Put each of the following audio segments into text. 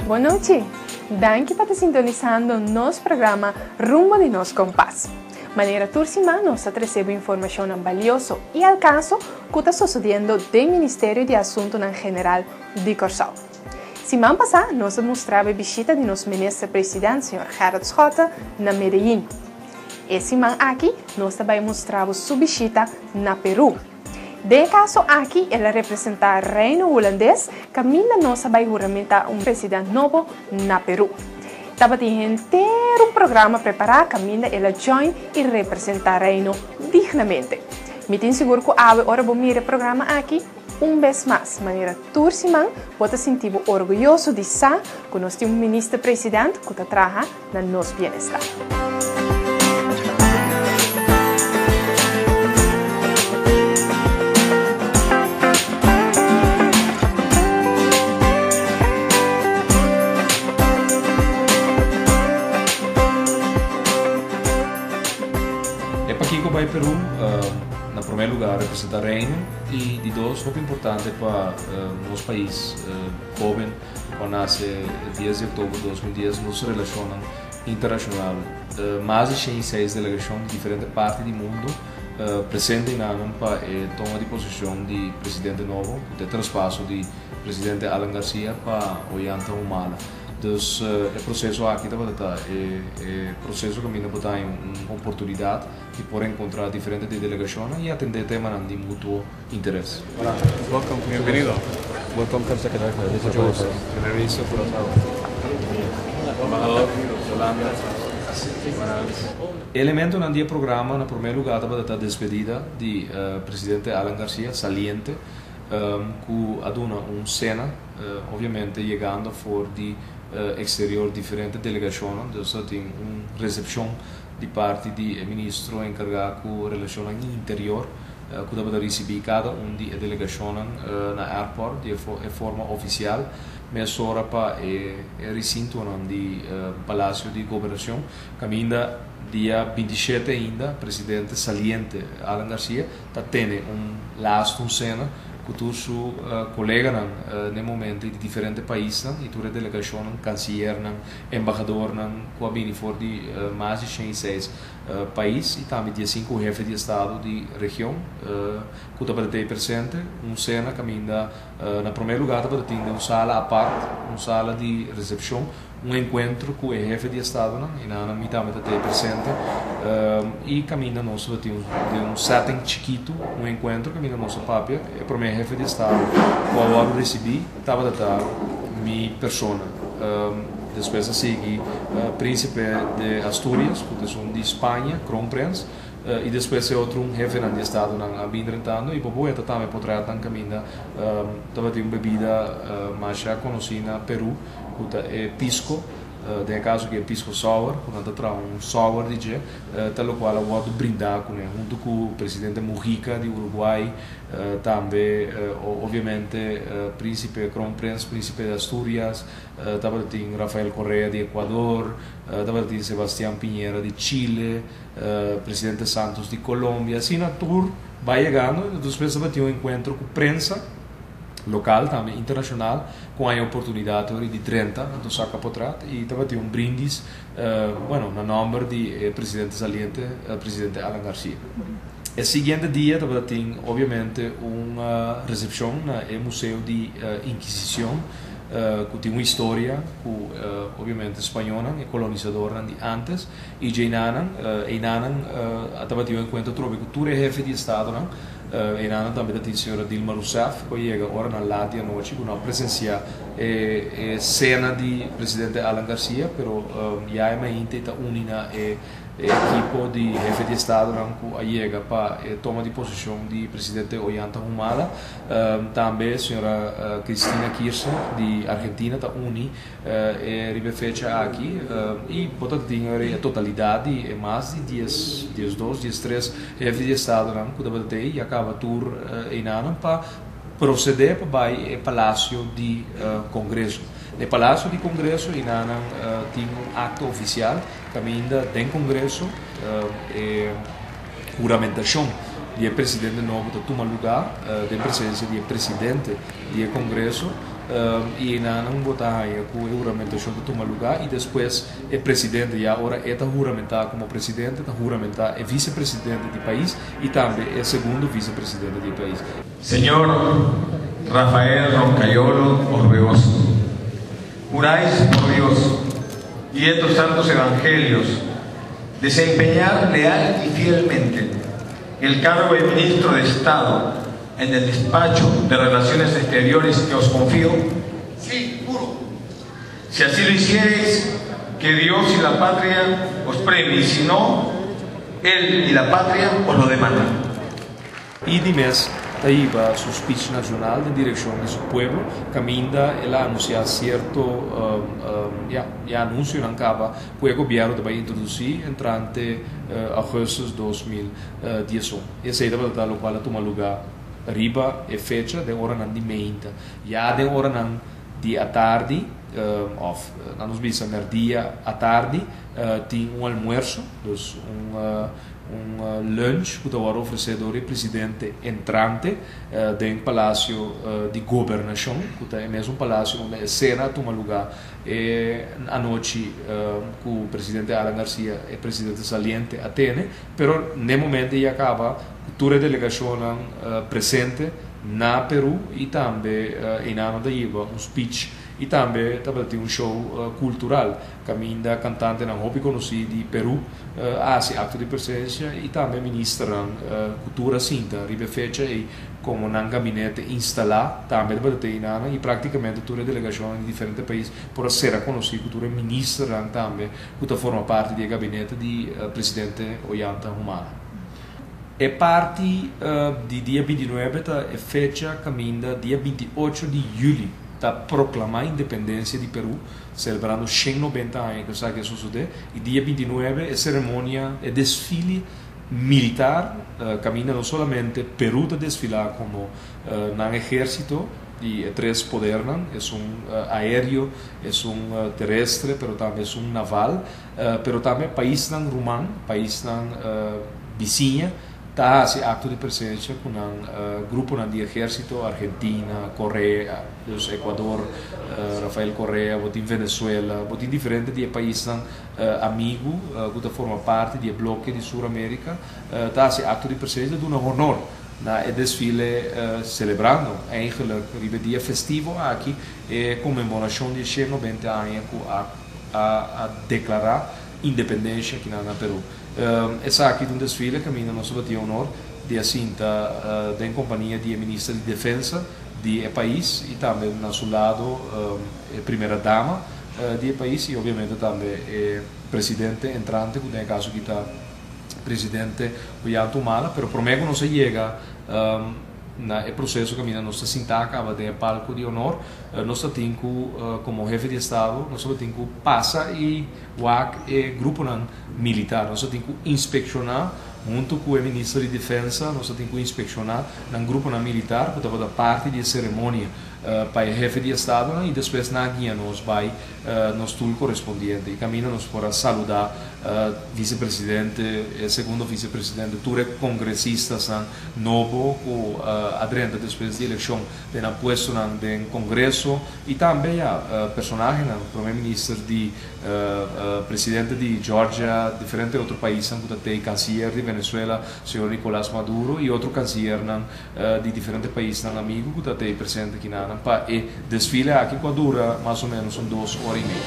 Bon nochi! Danki pa ta sintonisando nos programa Rumbo di Nos Kompas. Manera tur siman nos ta trese bo informashonnan balioso i al kaso ku ta sosodiendo den Ministerio di Asuntunan General di Kòrsou. Siman pasá nos a mustra bo e bishita di nos Minister President señor Gerrit Schotte na Medellin. E siman aki nos ta bai mustra bo su bishita na Peru. Den e kaso aki el a representá Reino Hulandes kaminda nos a bai huramentá un president nobo na Peru. Tabatin henter un programa prepará kaminda el a join i representá Reino dignamente. Mi tin sigur ku awe ora bo mira e programa aki un bes mas, manera tur siman bo ta sinti bo orguyoso di sa ku nos tin un minister president ku ta traha na nos bienestar. E pakiko bai Peru, na prome lugar representa Reino y di dos hopi importante pa nos pais hoben. Ku a nase dies di oktober 2010 nos relashonnan internashonal. Mas di 106 delegashon di diferente parti di mundu presente einan pa e toma di poseshon di presidente nobo ku ta e traspaso di presidente Alan Garcia pa Ollanta Humala. Dus e proseso aki tabata ta e proseso kaminda bo ta haña un oportunidat di por enkontrá diferente di delegashonnan i atendé temanan di mutuo interes. Hola, welcome, bienvenido. Welcome, Secretario. Mucho gusto. Primer ministro Curazao. Embajador Holanda. Elementonan di e programa na prome lugar tabata ta despedida di presidente Alan Garcia saliente cu a duna un cena, obviamente yegando for di exterior diferente delegacionnan, dus ta tin un recepcion di parti di e ministro encarga cu relacionnan interior. Ku tabata risibí kada un di e delegashonnan na airport di e forma ofisial mesora pa e resintonan di Palasio di Gobernashon kaminda dia 27 ainda presidente saliente Alan Garcia ta tene un lastu un sena ku tur su koleganan na e momento di diferente paisnan i tur e delegashonnan, kansiyernan, embahadornan ku a bini for di mas di 106 pais y tambe 15 hefe di estado di region cu tabata tey presente. Un cena caminda na prome lugar tabata tin den un sala apart, un sala di recepcion, un encuentro cu e hefe di estadonan y nan mi tambe ta tey presente y caminda nos tabata tin den un setting chikito un encuentro caminda nos a papia. E prome hefe di estado cu a wordo ricibi tabata ta mi persona. Despues a sigui Principe de Asturias, ku ta esun di Spaña, Kroonprins, i despues e otro un hefenan di estadonan a bin drentando i bo por weta tambe potretnan kaminda tabatin un bebida masha konosí na Peru ku ta e pisco, den e kaso aki e pisco sour, ku nan ta traha un sour di dje, ta lokual a wòrdu brindá kuné huntu ku Presidente Mujica di Uruguay, Tambe obviamente Principe Kroonprins, Principe de Asturias, tabata tin Rafael Correa di Ecuador, tabata tin Sebastian Piñera di Chile, Presidente Santos di Colombia. Asina tur bai yegando. Despues tabatin un encuentro cu prensa local tambe internacional cu a haña oportunidad ori di drenta anto saca potret y tabatin un brindis, bueno, na nomber di e presidente saliente, Presidente Alan Garcia. E siguiente dia tabata tin obviamente un recepcion na e Museo di Inquisicion cu tin un historia cu obviamente spañonan, e colonisadornan di antes y djeinanan, einanan a tabatin un encuentro atrobe cu tur e hefe di estadonan. Einanan tambe ta tin señora Dilma Rousseff cu a yega oranan laat di anochi cu no a presencia e cena di presidente Alan Garcia pero ya e mainte ta uni na e E ekipo di hefe di estadonan ku a yega pa e toma di poseshon di presidente Ollanta Humala. Tambe señora Cristina Kirchner di Argentina ta uni e riba e fecha aki i bo ta tin e totalidat di e mas di dies, diesdos, diestres hefe di estadonan ku tabata tei i a kaba tur einanan pa prosede pa bai e Palacio di Congreso. Na e Palacio di Congreso einanan tin un acto oficial. Caminda den Congreso e huramentacion di e presidente nobo ta tuma lugar den presencia di e presidente di e Congreso. I einan bo ta haña ku e huramentashon ta tuma lugá i despues e presidente ya ora e ta huramentá komo presidente ta huramentá e visepresidente di pais i tambe e segundo visepresidente di e pais. Señor Rafael Roncayolo Orbegoso, juráis por Dios y estos santos evangelios desempeñar leal y fielmente el cargo de ministro de Estado en el despacho de Relaciones Exteriores que os confío? Sí, juro. Si así lo hiciereis, que Dios y la patria os premien, y si no, Él y la patria os lo demandan. E di mes ta hiba su speech nacional den direccion di su pueblo, caminda el a anuncia cierto, ya, e anuncionan caba cu e gobierno ta bay introduci entrante augustus 2011. Esey tabata ta locual a tuma luga riba e fecha den oranan di meinta. Ya den oranan di atardi, of nan nos bisa merdia atardi, tin un almuerzo, dus un un lunch ku ta wòrdu ofresé dor e presidente entrante den Palacio di Gobernashon, ku ta e mesun palacio unda e sena a tuma lugá e anochi ku presidente Alan Garcia, e presidente saliente, a tene. Pero n'e momento ei a kaba ku tur e delegashonnan presente na Peru i tambe einan ta hiba un speech i tambe tabata tin un show kultural kaminda kantantenan hopi konosí di Peru a hasi akto di presensia i tambe ministernan ku tur a sinta riba e fecha ei komo nan gabinete instalá tambe tabata tin einanan i praktikamente tur e delegashonnan di diferente pais por a sera konosí ku tur e ministernan tambe ku ta forma parti di e gabinete di presidente Ollanta Humala. E parti di dia 29 ta e fecha kaminda dia 28 di yüli ta proklamá independensia di Perú, selebrando 190 aña ku esaki a sosodé, i dia 29 e seremonia, e desfile militar kaminda no solamente Perú ta desfilá komo nan ehérsito di e tres podernan, esun aéreo, esun terestre, pero tambe esun naval, pero tambe paisnan ruman, paisnan bisiña ta hasi akto di presensia ku nan gruponan di ehérsito, Argentina, Korea, dus Ecuador, Rafael Correa, bo tin Venezuela, bo tin diferente di e paisnan amigu ku ta forma parti di e bloke di Sur Amerika ta hasi akto di presensia, ta duna honor na e desfile selebrando eigenlijk riba e dia festivo aki e konmemorashon di e 190 aña ku a a deklará independensia akinan na Peru. Esaki ta un desfile kaminda nos tabatin honor di a sinta den kompania di e minister di defensa di e pais i tambe na su lado e primera dama di e pais i obviamente tambe e presidente entrante ku den e kaso aki ta presidente Ollanta Humala. Pero promé ku nos a yega na e proseso kaminda nos ta sintá kaba den e palko di honor, nos ta tin ku komo hefe di estado nos tabatin ku pasa i wak e gruponan militar. Nos ta tin ku inspekshoná huntu ku e minister di defensa, nos ta tin ku inspekshoná nan gruponan militar ku tabata parti di e seremonia pa e hefe di estadonan i despues nan a guia nos bai nos stoel korespondiente i kaminda nos por a saludá visepresidente, e segundo visepresidente, tur e kongresistasnan nobo ku a drenta despues di elekshon den nan puestonan den Kongreso i tambe ya personahenan, prome minister di presidente di Georgia, diferente otro paisnan ku ta tei, kansiyer di Venezuela, señor Nicolas Maduro i otro kansiyernan di diferente paisnan amigu ku ta tei presente kinanan pa e desfile aki ku a dura mas o menos un dos ora i medio.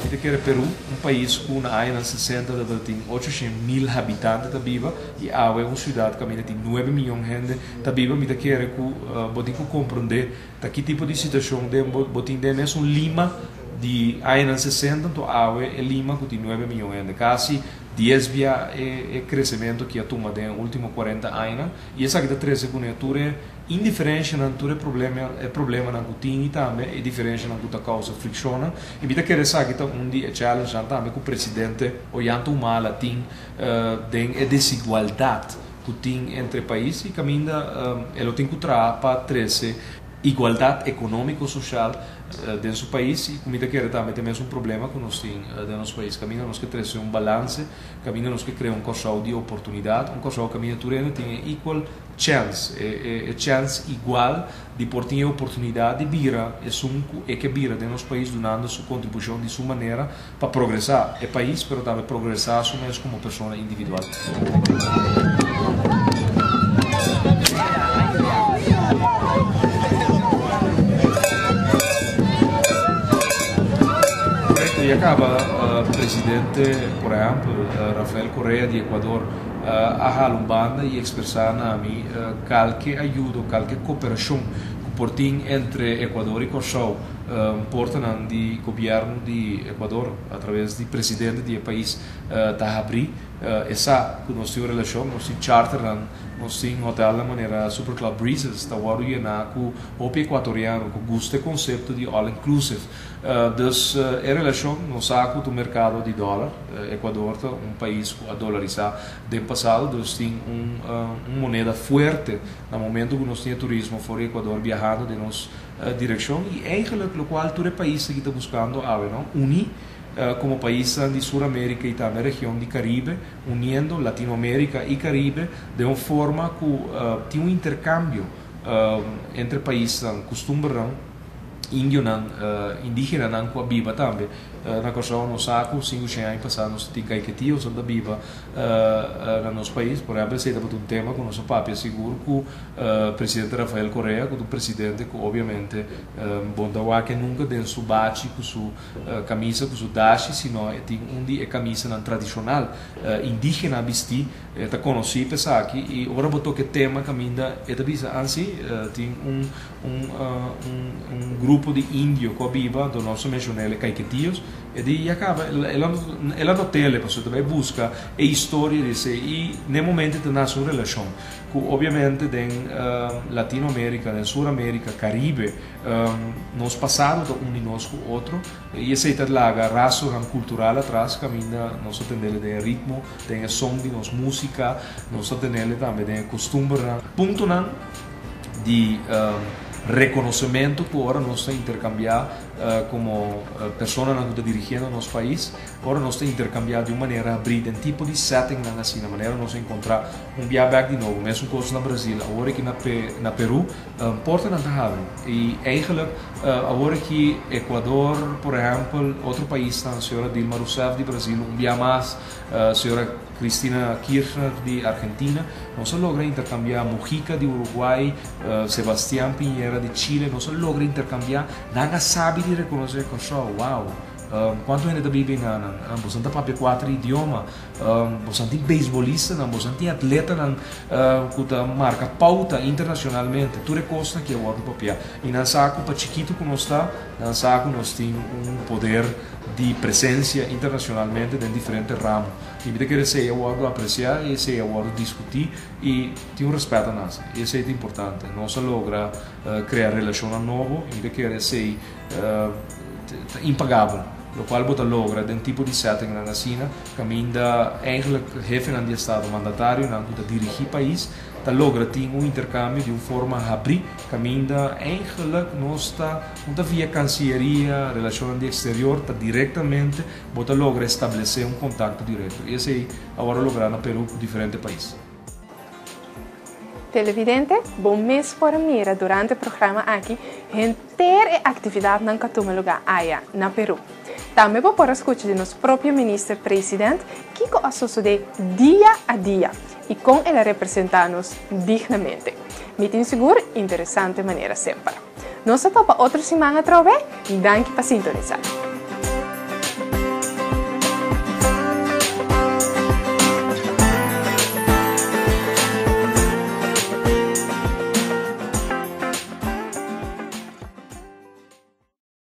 Mi ta kere Peru, un pais ku na añanan 60 tabata tin 800,000 habitante ta biba i awe un siudat kaminda tin 9 miyon hende ta biba. Mi ta kere ku bo tin ku komprondé ta ki tipo di situashon den bo tin den mesun Lima di añanan 60 anto awe e Lima ku tin 9 miyon hende. Kasi 10 bia e kresementu ki a tuma den último 40 añanan i esaki ta trese kuné tur e Indiferensianan tur e problema e problemanan ku tin i tambe e diferensianan ku ta kousa frikshonnan. I mi ta kere esaki ta un di e challengenan tambe ku presidente Ollanta Humala tin den e desigualdat ku tin entre pais i kaminda e lo tin ku traha pa trese igualdat ekonómiko soshal den su pais i ku mi ta kere tambe ta e mesun problema ku nos tin den nos pais kaminda nos ke trese un balanse kaminda nos ke krea un Kòrsou di oportunidat un Kòrsou kaminda tur hende tin e equal chèns, e chèns igual di por tin e oportunidat di bira esun ku e ke bira den nos pais dunando su kontribushon di su manera pa progresá e pais pero tambe progresá su mes komo persona individual. Korekto, ya kaba presidente por ehèmpel Rafael Correa di Ecuador a hala un banda i ekspresá na mi kalke ayudo, kalke koperashon ku por tin entre Ecuador i Kòrsou, portanan di gobièrnu di Ecuador atraves di presidente di e pais ta habrí. E sa ku nos tin un relashon, nos tin charternan, nos tin hotelnan manera Super Club Breezes ta wòrdu yená ku hopi ekuatoriano ku gusta e konsepto di all inclusive. Dus e relashon, nos sa ku ta un merkado di dòler. Ecuador ta un pais cu a dolarisa den pasado, dus tin un un moneda fuerte na momento cu nos tin e turismo for di Ecuador biahando den nos direccion y eigenlijk locual tur e paisnan aki ta buscando awe no, uni como paisnan di Sur America y tambe region di Caribe, uniendo Latino America y Caribe den un forma cu tin un intercambio entre paisnan, custumbernan. Indionan, indígenanan ku a biba tambe na Kòrsou. Nos sa ku sinku shen aña pasá nos tin kaiketionan ta biba na nos pais. Por ehèmpel esei tabata un tema ku nos a papia sigur ku presidente Rafael Correa ku ta un presidente ku obiamente bo no ta wak e nunka den su bachi ku su kamisa ku su dashi sino e tin un di e kamisanan tradishonal indígena bistí. E ta konosí pa esaki i ora bo toka e tema kaminda e ta bisa ansi tin un Un un grupo di indio ku a biba, anto nos a menshoná el e Caiquetios, e di ya kaba el a el a not'el pasobra ta bai buska e historia di esei i n'e momento ta nase un relashon ku obiamente den Latino Amerika, den Sur Amerika, Karibe nos pasado ta uni nos ku otro i esei ta laga rastronan kultural atras kaminda nos ta tend'el den e ritmo, den e son di nos músika, nos ta tend'el tambe den e kustumbernan. Puntonan. Di rekonosementu ku ora nos ta interkambiá komo personanan ku ta dirigiendo nos pais, ora nos ta interkambiá di un manera abrí den tipo di settingnan asina, manera nos a enkontrá un bia bèk di nobo, mesun kos na Brazil, awor aki na Peru, portanan ta habri. I eigenlik awor aki Ecuador, por ehèmpel, otro paisnan, señora Dilma Rousseff di Brazil un bia mas, señora. Cristina Kirchner di Argentina, nos a logra intercambia Mujica di Uruguay, Sebastian Piñera di Chile, nos a logra intercambia, nan a sabi di reconoce Kòrsou, wow! Cuanto hende ta biba enanan? Boso ta papia cuater idioma, boso tin beisbolistanan, boso tin atletanan cu ta marca pauta internacionalmente, tur e cosnan aki a wordo papia y nan sa cu pa chikito cu nos ta, nan sa cu nos tin un poder di presencia internacionalmente den diferente ramo. I mi ta kere esei a wòrdu apresiá i esei a wòrdu diskutí i tin un rèspèt na nan. I esei ta importante. Nos a logra krea relashonnan nobo i mi ta kere esei ta impagabel. Lokual bo ta logra den tipo di settingnan asina kaminda eigenlijk hefenan di estado, mandatarionan ku ta dirigí pais ta logra tin un interkambio di un forma habrí kaminda eigenlijk nos ta no ta via Cancilleria, Relashonnan di Eksterior, ta direktamente Bo ta logra establesé un kontakto direkto i esei a wòrdu lográ na Perú ku diferente pais. Televidente, bo mes por a mira durante e programa aki henter e aktividatnan ku a tuma lugá aya na Perú. Tambe bo por a skucha di nos propio Minister President kiko a sosodé dia a dia i kon el a representá nos dignamente. Mi tin sigur interesante manera semper. Nos ta topa otro siman atrobe, danki pa sintonisá.